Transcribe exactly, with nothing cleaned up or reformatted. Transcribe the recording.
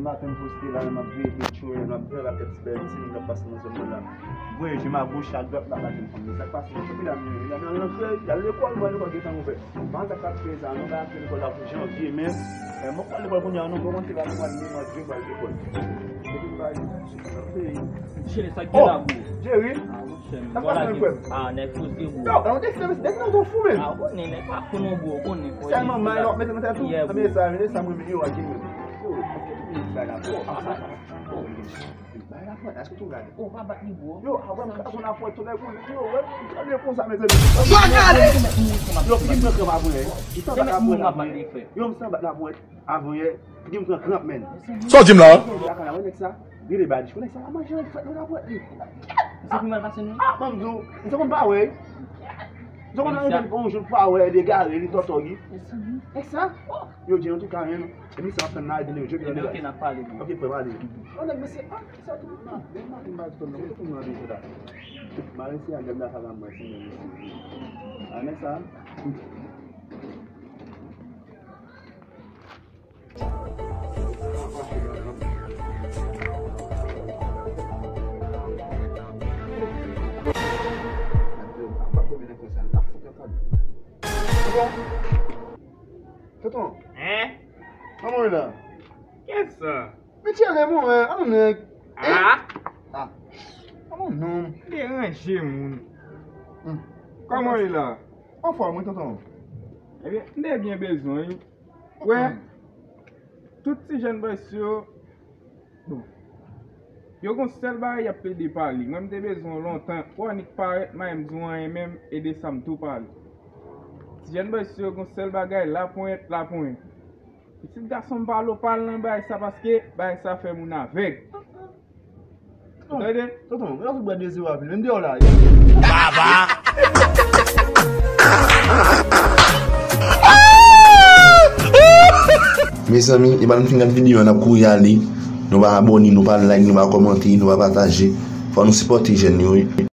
Maten m poste la, m ap veye pechou, m ap veye la tèt ti bèl ti moun k ap pase nan zòn mwen la. Voye je m a goch, a dwat, m pa ka jwenn fanm nan. Sa k pase? Epi la, medam yo al rantre, y al lekòl, mwen lekòl gentan ouvè. Mwen sa k ap fè sa, nou ka antre lekòl la pou janvye, men, eh, mwen pral lekòl kounye a, non, mwen rantre la, mwen pral, mwen pral lekòl. Epi m pa Chele, sa k gen la, bro? Jerry. Ah, monchè, sa k pase, frè m? Ah, nèg poze, bro. Yo, nan te fè, nèg nan gon fou, men. Ah, ou konnen, nèg pa fou non, bro, ou konnen. Sèlman may la w ap mete nan tèt ou? Yeah, bro. Sa mwen renmen yo a gen, men. Yo, èske tout moun bay la, bro? Bay la, frè, èske tou gade? Oh, pa bat li, bro. Yo, a wè m ka konn afwè tou nèg ou, yo, wè, m ka konsa, mezanmi. Yo, figi m pran kranp avanyè. M sanbat la pou wè. Yo, m sanbat la pou wè. Avanyè, figi m pran kranp, men. Sa w di m la? Yo, lakay la, wè nèg sa. Rele badi. Nèg sa pa manje, nèg fèt nan lapwèt li. Misye pi mal pase nou. Ah, ban m di w, misye konn pa wè. Misye konn nan yon jou pa wè, degare, li tòtògi. Nèg sa? Yo di, antouka, men, emisyon ap tann la, epi yo jwe. Ebyen, oke, n ap pale, bro. Oke, frè, pale. Yon nèg, mesye, ah, sa tou, non, men mari m pa di konn non, kote pou mwen antre la? Mari se a gad la, sa la, mwen, si men, mesye. Ah, nèg sa? Tonton. Hein? Kòman w ye la? Kiyès sa? Metye ale, mon, eh, an nèg. Ah? Ah. An non. Deranje moun. Hmm. Kòman w ye la? Anfòm, wi, tonton. Ebyen, m te byen bezwen, wi. Wè, tout ti jèn bòs yo, bon, yo gon sèl bagay y ap plede pale. Mwen, m te bezwen w lontan. Ou annik parèt, m pa menm di w anyen menm, e de sa m tou pale. Ti jèn bòs yo gon sèl bagay, laponyèt, laponyèt. Pitit gason m pa lo pale nan bagay sa paske bagay sa fè moun avèg. Ou tande? Tonton, mwen ap bwè de zewo a pil, menm deyò la. Baba! Mezanmi, e pa nou fin gad videyo a, n ap kouri ale. Nou pa abòne, nou pa like, nou pa kòmante, nou pa pataje. Fò nou sipòte jèn yo, wi.